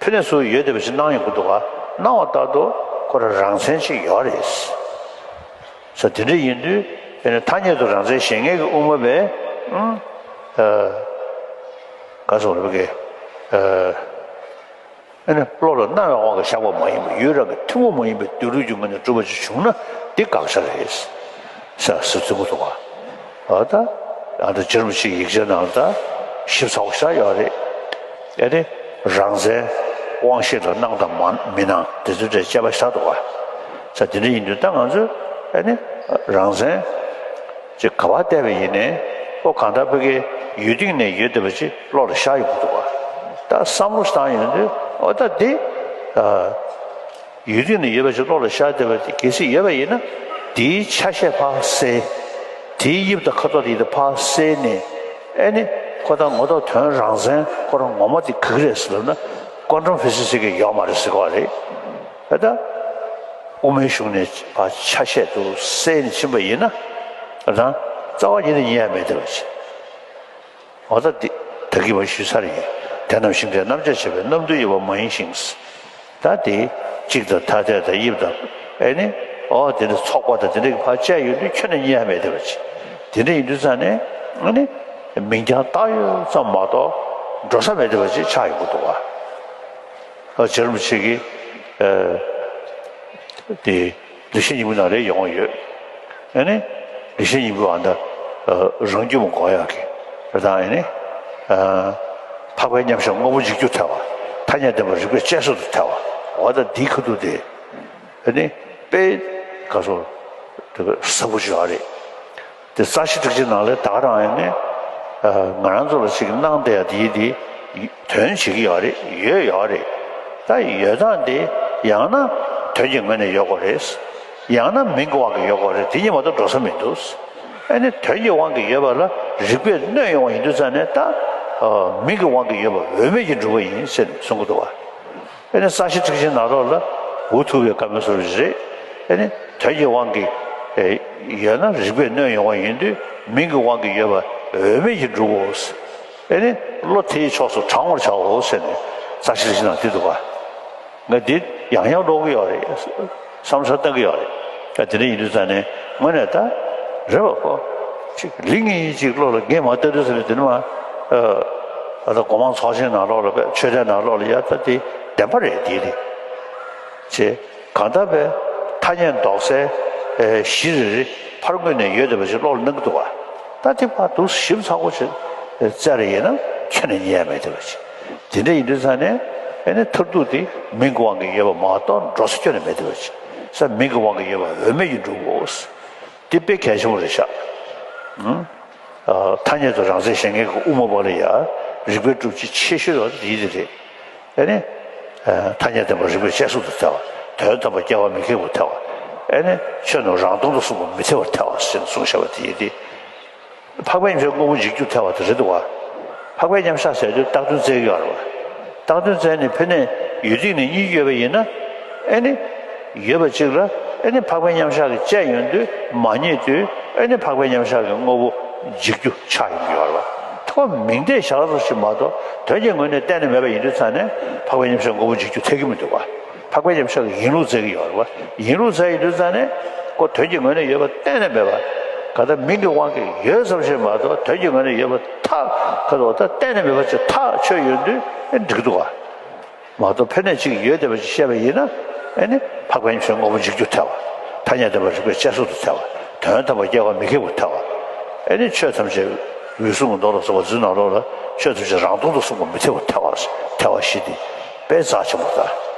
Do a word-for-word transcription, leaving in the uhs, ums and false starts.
ཕྱི་ནས་སུ་ཡོད་བསྡད་པ་ཞིག་སྣང་ཡོང་གི་འདུག་ག། སྣང་བ་ལྟར་དུ་ཁོ་རང་རང་མཚན་ཅིག་ཡོད་རེད། ས་དེ་འདྲ་ཡིན་དུས་དེ་ནི་ཐ་སྙད་དུ་རང་མཚན་གཞན་ངེས་ཀྱི་དབུ་མ་པས་ཨང་། ག་སོགས་རེད་པ་གི། ཨ་ནི་བློ་ལ་སྣང་བའི་དབང་གིས་བཞག་པ་མ་ཡིན་པ། ཡུལ་རང་གི་ཐུན་མོང་མ་ཡིན་པའི་སྡོད་ལུགས་ཀྱི་ངོས་ནས་གྲུབ་པ་ཅིག་བྱུང་ན་འདི་དགག་བྱ་རེད། ས་ཟེར་ཚུལ་མོ་ཐོག་པ། ཨ་ད་ཨ་ད་རྗེ་རིན་པོ་ཆེའི་ཡིག་ཆའི་ནང་ལ་ད་ཞིབ་ཚགས་པོ་ཞེ་དྲག་ཡོད་རེད། ཨ་ནི་རང་མཚན་དབང་ཤེས་ལ་སྣང་དང་མ་མི་སྣང་དེ་ཚོའི་གྲས་དཔྱད་པ་ཞེ་དྲག་འདུག་ག། ས་དེ་འདྲ་ཡིན་དུས་ད་ང་ཚོས་ཨ་ནི་རང་མཚན་ཅིག་ག་པར་བལྟས་པ་ཡིན་ནའི་ཨོ་གང་ལྟར་ཕ་གིའི་ཡུལ་སྟེང་ནས་ཡོད་བསྡད་པ་ཅིག་བློ་ལ་ཤར་ཡོང་གི་འདུག་ག། ད་བསམ་བློ་བཏང་ཡོང་དུས་ཨོ་ད་འདི་ཨ། ཡུལ་སྟེང་ན་ཡོད་པ་ཅིག་བློ་ལ་ཤར་བསྡད་པ་དེ་གལ་སྲིད་ཡོད་པ་ཡིན་ན། དེའི་ཆ་ཤས་ཕར་བསལ། དེའི་དབྱིབས་དང་ཁ་དོག་དེ་ཡིན་དེ་ཕར་བསལ་ནས། ཨེ་ནི་ཁོ་ད་ངོ་ཐོག་དོན་རང་མཚན་ཁོ་རང་ངོ་མ་དེ་ག་གི་རེད་ཟེར་ལབ་ན། ཀོན་ཊམ་ཕི་ཟི་སི་གི་ཡོད་མ་རེད་ཟེར་གོ་རེད། ད་ལྟ་དབུ་མའི་གཞུང་ནས་ཕར་ཆ་ཤས་དུ་བསལ་ནས་ཕྱིན་པ་ཡིན་ན། ད་རྩ་བ་ཉིད་ནས་རྙེད་ཡ་མེད་བསྡད་པ་ཅིག་འོ་ད་འདི་ད་གིན་མ་ཞུས་ཚར་ཡིན། དེ་རྣམས་ཤིང་རྟའི་རྣམ་གཞག་བྱེད་པའི་རྣམ་འདུལ་ཡོད་པ་མ་ཡིན་ཞིང་། ད་དེ་གཅིག་དང་ཐ་དད་དང་དབྱིབས་དང་ཨེ་ནི། འོ་དེ་འདྲ་ཚོགས་པ་དང་དེ་འདྲ་གི་ཕར་བཅད་ཡོད་དུས་ཁྱོན་ནས་རྙེད་ཡ་མེད་བསྡད་པ་ཅིག་དེ་འདྲ་ཡིན་དུས་ཙང་ནས་ཨེ་ནི། མིང་རྐྱང་བཏགས་ཡོད་ཙམ་མ་གཏོགས་འགྲོ་ས་མེད་བསྡད་པ་ཅིག་ཆགས་ཡོང་གི་འདུག་ག། རྗེ་རིན་པོ་ཆེ་གིས་ཨ་དེ། ལེགས་བཤད་སྙིང་པོའི་ནང་ལ་ཡོང་ཡོད། ཨ་ནི། ལེགས་བཤད་སྙིང་པོའི་ཨ་ད། རང་རྒྱུད་མ་འགོག་ཡག་གི། རེད་དང་ཨ་ནི། འཕགས་པའི་མཉམ་གཞག་དངོས་པོ་འཇིག་རྒྱུར་ཐལ་བ། ཐ་སྙད་བདེན་པ་རིགས་པས་དཔྱད་བཟོད་དུ་ཐལ་བ། འོ་ད་འདིའི་ཁ་ཐུག་དེ། ཨ་ནི། དཔེ། ག་སོ། དེ་ག་ཟབ་པོ་ཞིག་ཡོད་རེད། དེ་རྩ་ཤེ་ཊཱིཀ་ཆེན་ནང་ལ་ད་ག་རང་ཡིན་ནའི། ང་རང་ཚོ་ལ་ཞིག་སྣང་བསྡད་ཡ་དེ་དེ་དོན་བྱེད་ཀྱི་ཡོད་རེད། ཡོད་ཡོད་རེད། ད་ཡོད་སྟངས་དེ་ཡང་ན་དོན་གྱི་ངོས་ནས་ཡོད་དགོས་རེད། ཡང་ན་མིང་གི་དབང་གིས་ཡོད་དགོས་རེད། དེ་གཉིས་མ་གཏོགས་འགྲོ་ས་མི་འདུག་ཨ་ནི་དོན་གྱི་དབང་གིས་ཡོད་པ་ལ་རིགས་པས་གནོད་ཡོང་བ་ཡིན་དུས་ཙང་ནས་ད་མིང་གི་དབང་གིས་ཡོད་པ་འོས་མེད་ཀྱི་འགྲུབ་པ་ཡིན་ཟེར་ནས་གསུང་གི་འདུག་བ། ཨེ་ནི་རྩ་ཤེ་ཊཱིཀ་ཆེན་ནང་ལོགས་ལ་འུ་ཐུག་པའི་བཀའ་མོལ་སོགས་རེད། ཨེ་ནི་དོན་གྱི་དབང་གིས་ཨེ་ཡོད་ན་རིགས་པས་གནོད་ཡོང་བ་ཡིན་དུས་མིང་གི་དབང་གིས་ཡོད་པ་འོས་མེད་ཀྱི་འགྲུབ་བོ། ཨེ་ནི་བློ་དེའི་ཕྱོགས་སུ་དྲང་བར་བྱའོ་ཟེར་ནས་རྩ་ཤེ་ཊཱིཀ་ཆེན་ནང་དེ་འདུག་ག། ང་འདི་ཡང་ཡང་ཀློག་གི་ཡོད་རེད། བསམ་བློ་བཏང་གི་ཡོད་རེད། ད་དེ་འདྲ་ཡིན་དུས་ཙང་ནས་དངོས་གནས་ད་རེད་བ་ཁོ། ཅིག་ལི་ངེ་ཅིག་བློ་ལ་འགེལ་མ་བཏང་དུས་ཙང་ནས་དེ་ནི་མ། ཨ་ད་སྒོ་མང་ཚོགས་ཆེན་ནང་ལོགས་ལ་བས་ཆོས་དད་ནང་ལོགས་ལ་ཡ་ད་དེ་བདེན་པ་རེད་དེ་དེ། ཅེས་གང་ལྟར་བས་ཐ་སྙད་འདོགས་སའི་གཞི་རེ་རེ་ཕར་ངོས་ནས་ཡོད་བསྡད་པ་ཞིག་བློ་ལ་སྣང་གི་འདུག་བ། ད་དེ་ཕར་འདུག་ཞིབ་ཚགས་པོ་ཞིག་བཙལ་རེ་ཡིན་ན་ཁྱོན་ནས་རྙེད་ཡ་མེད་བསྡད་པ་ཞིག་དེ་འདྲ་ཡིན་དུས་ཙང་ནས་ཨེ་ནི་མཐར་ཐུག་དེ་མིང་གི་དབང་གིས་ཡོད་པ་མ་གཏོགས་འགྲོ་ས་ཁྱོན་ནས་མེད་བསྡད་པ་ཞིག་ས་མིང་གི་དབང་གིས་ཡོད་པ་འོས་མེད་ཀྱི་འགྲུབ་བོ། འདི་དཔེ་གལ་ཆེན་པོ་རེད་ཤག་ཨ་ཐ་སྙད་དུ་རང་མཚན་གཞན་ངེས་ཀྱི་དབུ་མ་པ་ལ་ཡ་རིགས་པའི་སྒྲུབ་བྱེད་ཆེ་ཤོས་ཡོད་དེ་དེ་རེད། ཨེ་ནི། ཐ་སྙད་བདེན་པ་རིགས་པས་དཔྱད་བཟོད་དུ་ཐལ་བ། དོན་དམ་པ་སྐྱེ་བ་མི་སྐྱེ་བར་ཐལ་བ། ཨེ་ནི་ཆོས་རྣམས་རང་སྟོང་དུ་གསུངས་པ་མི་འཐད་པར་ཐལ་བ་ཞེས་གསུངས་བཞག་པ་དེ་ཡིན་ཏེ། འཕགས་པའི་མཉམ་གཞག་དངོས་པོ་འཇིག་རྒྱུར་ཐལ་བ་དེ་རེད་འདུག་བ། འཕགས་པའི་མཉམ་གཞག་ཟེར་དུས་བཏགས་དོན་བཙལ་གྱི་ཡོད་རེད་བ། བཏགས་དོན་བཙལ་ནས་ཕན་ནས་ཡུལ་སྟེང་ནས་གཉིས་ཡོད་པ་ཡིན་ན། ཨེ་ནི། ཡོད་པ་གཅིག་ལ་ཨེ་ནི་འཕགས་པའི་མཉམ་གཞག་གིས་དཔྱད་ཡོང་དུས་མ་རྙེད་དུས་ཨེ་ནི་འཕགས་པའི་མཉམ་གཞག་གི་དངོས་པོ་འཇིག་རྒྱུ་ཆགས་ཡོང་གི་ཡོད་རེད་བ། ཐོག་མིང་བརྡས་བཞག་རོགས་ཞིག་མ་གཏོགས་དོན་གྱི་ངོས་ནས་གཏན་ནས་མེད་པ་ཡིན་དུས་ཙང་ནས་འཕགས་པའི་མཉམ་གཞག་དངོས་པོ་འཇིག་རྒྱུ་ཐལ་གྱི་མི་འདུག་བ། འཕགས་པའི་མཉམ་གཞག་གི་ཡིན་ལུགས་བཙལ་གྱི་ཡོད་རེད་བ། ཡིན་ལུགས་བཙལ་ཡོང་དུས་ཙང་ནས་ཁོ་དོན་གྱི་ངོས་ནས་ཡོད་པ་གཏན་ནས་མེད་པ། ག་ད་མིང་གི་དབང་གིས་ཡོད་ཙམ་ཞིག་མ་གཏོགས་དོན་གྱི་ངོས་ནས་ཡོད་པ་ཐག་ཁ་དོག་ད་གཏན་ནས་མེད་པ་ཅིག་ཐག་ཆོད་ཡོང་དུས་ཨེ་འགྲིག་འདུག་བ། མ་གཏོགས་ཕན་ནས་ཅིག་ཡོད་བསྡད་པ་ཅིག་བཤད་པ་ཡིན་ན། ཨེ་ནི་འཕགས་པའི་མཉམ་གཞག་དངོས་པོ་འཇིག་རྒྱུར་ཐལ་བ། ཐ་སྙད་བདེན་པ་རིགས་པས་དཔྱད་བཟོད་དུ་ཐལ་བ། དོན་དམ་པ་སྐྱེ་བ་མི་སྐྱེ་བར་ཐལ་བ། ཨེ་ནི་ཆོས་ཐམས་ཅད་འོད་གསུམ་གྱི་མདོ་ལ་སོགས་པ་རྫུན་ནང་ལོགས་ལ་ཆོས་ཐམས་ཅད་རང་སྟོང་དུ་གསུངས་པ་མི་འཐད་པར་ཐལ་བ། ཐལ་བ་བཞི་དེ་དཔེ་རྩ་ཆེན་པོ་ལྟ།